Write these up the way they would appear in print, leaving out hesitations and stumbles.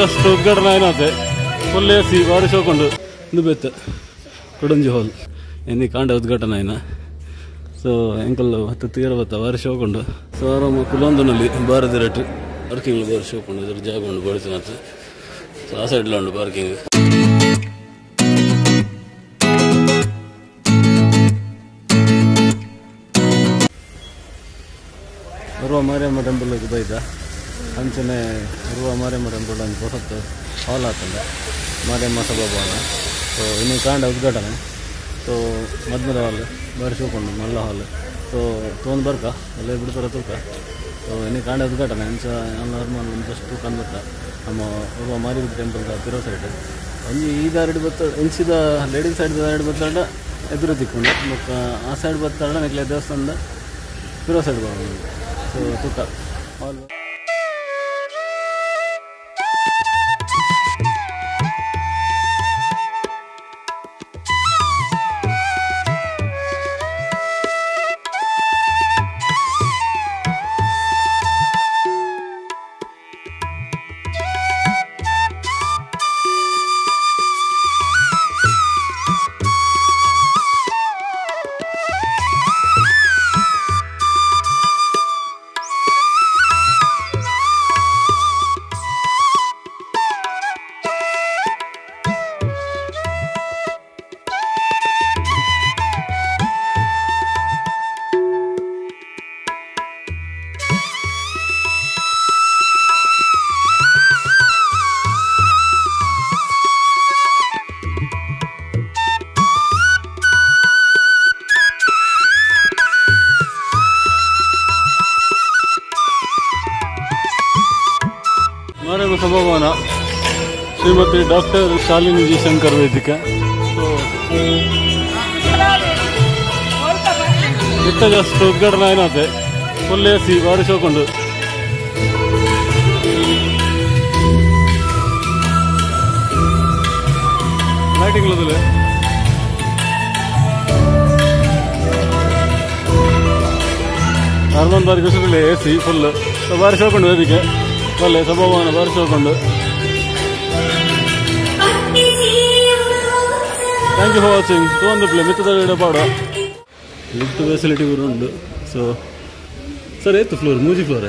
ಉದ್ಘಾಟನೆ ಏನಾತೆ full AC ಬಾರಿ ಶೋಕುಂಡು ಇಂದು ಬೇತೆ ಕೊಡಂಜಿ ಹಾಲ್ ಎನ್ನಿ ಕಾಂಡ ಉದ್ಘಾಟನೆ ಆಯ್ನ. ಸೊ ಎಂಕಲ್ ಹತ್ತು ತೀರ ಬತ್ತ ಬಾರಿ ಶೋಕುಂಡು. ಸೊ ಆರಾಮ ಕುಲೊಂದುನಲ್ಲಿ ಬಾರಿ ರೇಟ್ ಪಾರ್ಕಿಂಗ್ ಬಾರಿ ಶೋಕುಂಡು. ಇದ್ರ ಜಾಗ ಉಂಡು ಬಡಿತಿನತ್. ಸೊ ಆ ಸೈಡ್ಲ ಉಂಡು ಪಾರ್ಕಿಂಗ್. ಉರ್ವ ಮಾರಿಯಮ್ಮ ಟೆಂಪಲ್ ಬೈದ ಅಂಚನೆ ಉರ್ವ ಮಾರಿಯಮ್ಮ ಟೆಂಪಲ್ ಅಂಚ ಪೊಸತ್ತು ಹಾಲ್ ಆತಂಡ ಮಾರಿಯಮ್ಮ ಸಭಾಭವನ. ಸೊ ಇನ್ನು ಕಾಂಡ ಉದ್ಘಾಟನೆ. ಸೊ ಮದ್ಮದ ಹಾಲ್ ಬಾರಿ ಶೋಕುಂಡು ಮಲ್ಲ ಹಾಲ್. ಸೊ ತೊಗೊಂಡು ಬರ್ಕ ಎಲ್ಲ ಬಿಡ್ತಾರ ತೂಕ. ಸೊ ಇನ್ನು ಕಾಂಡ ಉದ್ಘಾಟನೆ ಅಂಚ ನಾರ್ಮಲ್ ಜಸ್ಟ್ ತೂಕ ಅಂದ್ಬತ್ತ ನಮ್ಮ ಉರ್ವ ಮಾರಿಯಮ್ಮ ಟೆಂಪಲ್ ಪಿರೋ ಸೈಡ್ ಒಂಜಿ ಈ ದಾರಿಡ್ ಬತ್ತ ಇಂಚಿದ ಲೇಡೀಸ್ ಸೈಡ್ ದಾರಿಡ್ ಬತ್ತಾಂಡ ಎದುರು ತಿಕ್ಕೊಂಡು ಬೊಕ್ಕ ಆ ಸೈಡ್ ಬತ್ತಾಂಡ ನೆಕ್ಲೆ ದೇವಸ್ಥಾನದ ಪಿರೋ ಸೈಡ್ ಬರೋದು. ಸೊ ತೂಕ ಹಾಲ್ ಮಾರಿಯಮ್ಮ ಸಭಾಭವನ ಶ್ರೀಮತಿ ಡಾಕ್ಟರ್ ಶಾಲಿನಿ ಜಿ ಶಂಕರ್ ವೇದಿಕೆ. ಸೊ ಇತ್ತ ಜಸ್ಟ್ ಉದ್ಘಾಟನೆ ಏನಾತೆ ಫುಲ್ ಎಸಿ ಬಾರಿ ಶೋಕುಂಡು. ಲೈಟಿಂಗ್ ಅರ್ಮನ್ ಬಾರಿ ಖುಷಿ ಎಸಿ ಫುಲ್ ಬಾರಿ ಶೋಕುಂಡು ವೇದಿಕೆ ಒಳ್ಳೆ ಸಭಾಭವನ ಬಾರಿ ಶೋಕುಂಡು. Thank you for watching. ತೋಂದು play ಮಿತ್ತದ ವಿಡಿಯೋ ಪಾಡ ಲಿಫ್ಟ್ ಫೆಸಿಲಿಟಿ ಕೂಡ ಉಂಡು. ಸೊ ಸರ್ ಏತು ಫ್ಲೋರ್ ಮೂಜಿ ಫ್ಲೋರ್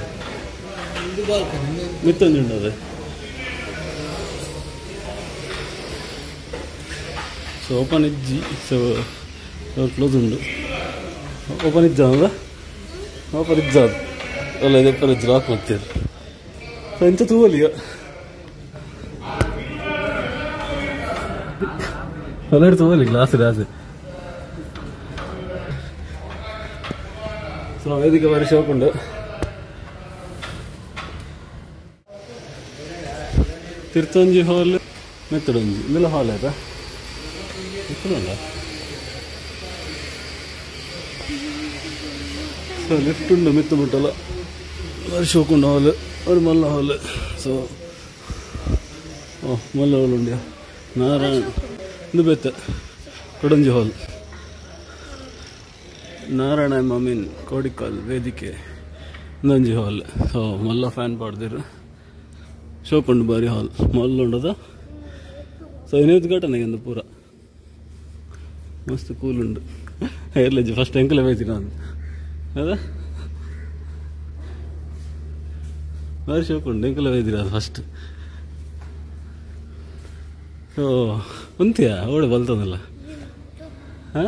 ಮಿತ್ತೊಂಜಿ ಉಂಡು ಅದೇ. ಸೊ ಓಪನ್ ಇಜ್ಜಿ. ಸೊ ಕ್ಲೋಸ್ ಉಂಡು. ಓಪನ್ ಇಜ್ಜ ಅಲ್ಲ ಓಪನ್ ಇಜ್ಜ ಅದು ಅಲ್ಲ ಇದು ಓಪನ್ ಇಜ್ಜಿ ಲಾಕ್ ಮಾಡ್ತೀರಿ. ಸೊ ಎಂತ ತೂವಲಿ ಅಲ್ಲ ತೂವಲಿ ಗ್ಲಾಸ್ ಗ್ಲಾಸ್. ಸೊ ವೇದಿಕೆ ಬಾರಿ ಶೋಕುಂಡು. ತಿರ್ತೊಂಜಿ ಹಾಲ್ ಮೆತ್ತಡೊಂಜಿ ಇಂದೆಲ್ಲ ಹಾಲ್ ಆಯ್ತಾ ಮೆತ್ತಡಲ್ಲ. ಸೊ ಲಿಫ್ಟ್ ಉಂಡು ಮೆತ್ತು ಬಿಟ್ಟಲ್ಲ ಬಾರಿ ಶೋಕುಂಡು ಹಾಲ್ ഒരു മല്ല ഹാള്. ಸೊ ಓ ಮಲ್ಲ ಹಾಲ್ ಉಂಡಿಯಾ ನಾರಾಯಣ ಇಂದು ಬೇತೆ ಕೊಡಂಜಿ ಹಾಲ್ ನಾರಾಯಣ ಮಮೀನ್ ಕೋಡಿಕಾಲ್ ವೇದಿಕೆ ಇಂದೊಂಜಿ ಹಾಲ್. ಸೊ ಮಲ್ಲ ಫ್ಯಾನ್ ಪಾಡ್ದಿರು ಶೋಕುಂಡು ಬಾರಿ ಹಾಲ್ ಮಲ್ಲ ಉಂಡದ. ಸೊ ಇನ್ನು ಉದ್ಘಾಟನೆ ಎಂದು ಪೂರ ಮಸ್ತ್ ಕೂಲ್ ಉಂಡು. ಏರ್ಲೆಜ್ಜಿ ಫಸ್ಟ್ ಎಂಕಲೆ ಬೈತೀನಿ ನಾನು ಅದ ಬಾರಿ ಶೋಕುಂಡು ಎಂಕಲೆ ಬೈದಿರ ಅದು ಫಸ್ಟ್. ಸೊ ಉಂತಿಯಾ ಓಡೆ ಬಲ್ತದಲ್ಲ ಹಾಂ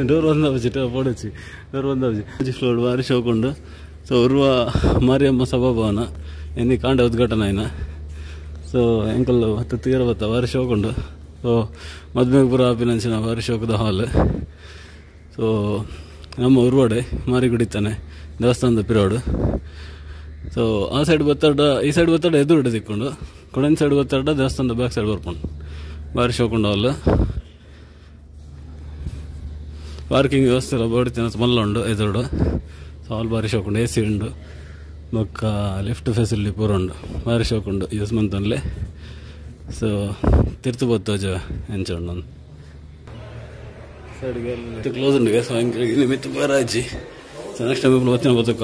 ಡೋರ್ ಬಂದ ಪೋಡೊಚ್ಚಿ ಡೋರ್ ಬಂದ ಫ್ಲೋರ್ ಬಾರಿ ಶೋಕುಂಡು. ಸೊ ಉರ್ವ ಮಾರಿಯಮ್ಮ ಸಭಾಭವನ ಎನ್ನಿ ಕಾಂಡ ಉದ್ಘಾಟನೆ ಆಯ್ನ. ಸೊ ಎಂಕಲ್ ಹತ್ತು ತೀರ ಬತ್ತ ಬಾರಿ ಶೋಕುಂಡು. ಸೊ ಮದ್ಮೆಗೆ ಪೂರ ಆಪಿನಂಚಿನ ಬಾರಿ ಶೋಕದ ಹಾಲ್. ಸೊ ನಮ್ಮ ಉರ್ವಾಡೆ ಮಾರಿಗುಡಿತಾನೆ ದೇವಸ್ಥಾನದ ಪಿರೋಡು. ಸೊ ಆ ಸೈಡ್ ಬತ್ತಾಡ ಈ ಸೈಡ್ ಬತ್ತಾಡ ಎದುರುಡೆ ತಿಕ್ಕೊಂಡು ಕೊಡಂಜಿ ಸೈಡ್ ಬತ್ತಾಡ ದೇವಸ್ಥಾನದ ಬ್ಯಾಕ್ ಸೈಡ್ ಬರ್ಕೊಂಡು ಬಾರಿ ಶೋಕುಂಡು ಹಾಲ್. ಪಾರ್ಕಿಂಗ್ ವ್ಯವಸ್ಥೆ ಎಲ್ಲ ಬೋಡಿ ಮಲ್ಲ ಉಂಡು ಎದುರುಡು. ಸೊ ಹಾಲ್ ಬಾರಿ ಶೋಕುಂಡು ಎ ಸಿ ಉಂಡು ಬೊಕ್ಕ ಲಿಫ್ಟ್ ಫೆಸಿಲಿಟಿ ಪೂರ ಉಂಡು ಬಾರಿ ಶೋಕುಂಡು ಯೂಸ್ ಮಂತನ್ಲೆ. ಸೊ ತಿರ್ತು ಬತ್ತೋಜ ಎಂಚ ಉಂಡು ಸೈಡ್ಗೆ ಕ್ಲೋಸ್ ಉಂಡು. ಸೊ ಮಿತ್ತು ಬಾರಾಜಿ. ಸೊ ನೆಕ್ಸ್ಟ್ ಟೈಮ್ ಬತ್ತಿನ ಬತ್ತಕ್ಕ.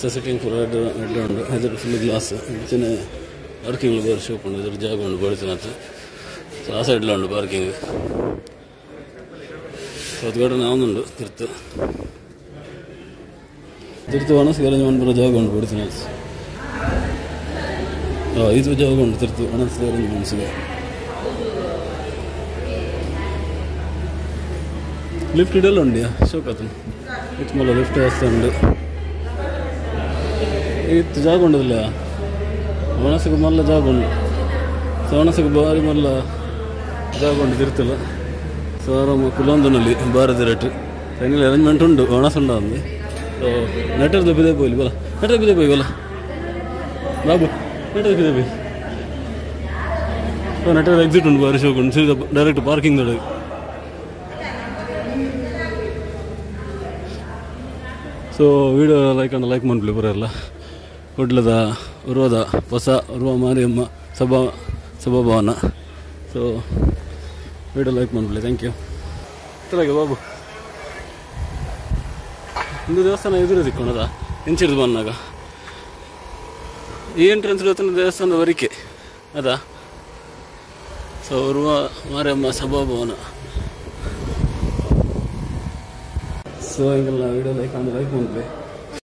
So sitting ಪೂರ ಎಡ್ಡೆ ಎಡ್ಡೆ ಉಂಡು. ಎದುರು ಫುಲ್ ಗ್ಲಾಸ್ ಇಂಚನೆ ಪಾರ್ಕಿಂಗ್ ಬಾರಿ ಶೋಕ್ ಉಂಡು. ಎದುರು ಜಾಗ ಉಂಡು ಬಡಿತಿನತ್. ಸೊ ಆ ಸೈಡ್ಲ ಉಂಡು ಪಾರ್ಕಿಂಗ್. ಸೊ ಉದ್ಘಾಟನೆ ಆವೊಂದುಂಡು ತಿರ್ತು ತಿರ್ತು ಒಣಸ್ ಅರೇಂಜ್ ಮನ್ಪುನ ಜಾಗ ಉಂಡು ಬಡಿತಿನತ್. ಇದು ಜಾಗ ಉಂಡು ತಿರ್ತು ಒಣಸ್ ಅರೇಂಜ್ ಮನ್ಸಿಗೆ. ಲಿಫ್ಟ್ ಇಡಲ್ಲ ಉಂಡಿಯಾ ಶೋಕ್ ಆತನ ಇತ್ತು ಮಲ್ಲ ಲಿಫ್ಟ್ ವ್ಯವಸ್ಥೆ ಉಂಡು. ಇತ್ತು ಜಾಗ ಉಂಡದಿಲ್ಲ ಒಣಸಿಗೆ ಮಲ್ಲ ಜಾಗ ಉಂಡು. ಸೊ ಒಣಸಿಗೆ ಬಾರಿ ಮಲ್ಲ ಜಾಗ ಉಂಡು ತಿರ್ತಲ್ಲ. ಸೊ ಆರಾಮ ಕುಲೊಂದನಲ್ಲಿ ಬಾರದ rate final arrangement ಉಂಡು ಒಣಸ್ ಉಂಡು ಅಂದು. ಸೊ ನೆಟರ್ದ ಬಿದೆ ಪೋಯ್ಲಿ ಬಲ ನೆಟರ್ ಬಿದೆ ಪೋಯ್ ಬಲ ಬಾಬು ನೆಟರ್ ಬಿದೆ ಪೋಯ್. ಸೊ ನೆಟರ್ ಎಕ್ಸಿಟ್ ಉಂಡು ಬಾರಿ ಶೋಕ್ ಉಂಡು. ಸೀದಾ ಡೈರೆಕ್ಟ್ ಪಾರ್ಕಿಂಗ್ ದೊಡ್ಡ. So video like and like ಮನ್ಪುಲೆ ಪೂರೆರ್ಲ. ಕುಡ್ಲದ ಉರ್ವದ ಹೊಸ ಉರ್ವ ಮಾರಿಯಮ್ಮ ಸಭಾ ಸಭಾಭವನ. So video like ಮನ್ಪುಲೆ. Thank you. ತಲಾಗೆ Babu ಇಂದು ದೇವಸ್ಥಾನ ಎದುರು ತಿಕ್ಕೊಂಡದ ಎಂಚಿಡ್ದು ಬಂದಾಗ ಈ ಎಂಟ್ರೆನ್ಸ್ ದೇವಸ್ಥಾನದ ವರಿಕೆ ಅದಾ. ಸೊ ಉರ್ವ ಮಾರಿಯಮ್ಮ ಸಭಾಭವನ. ಸೊ ಹಿಂಗೆಲ್ಲ video like ಅಂದ್ರೆ ಲೈಕ್ ಮನ್ಪುಲೆ.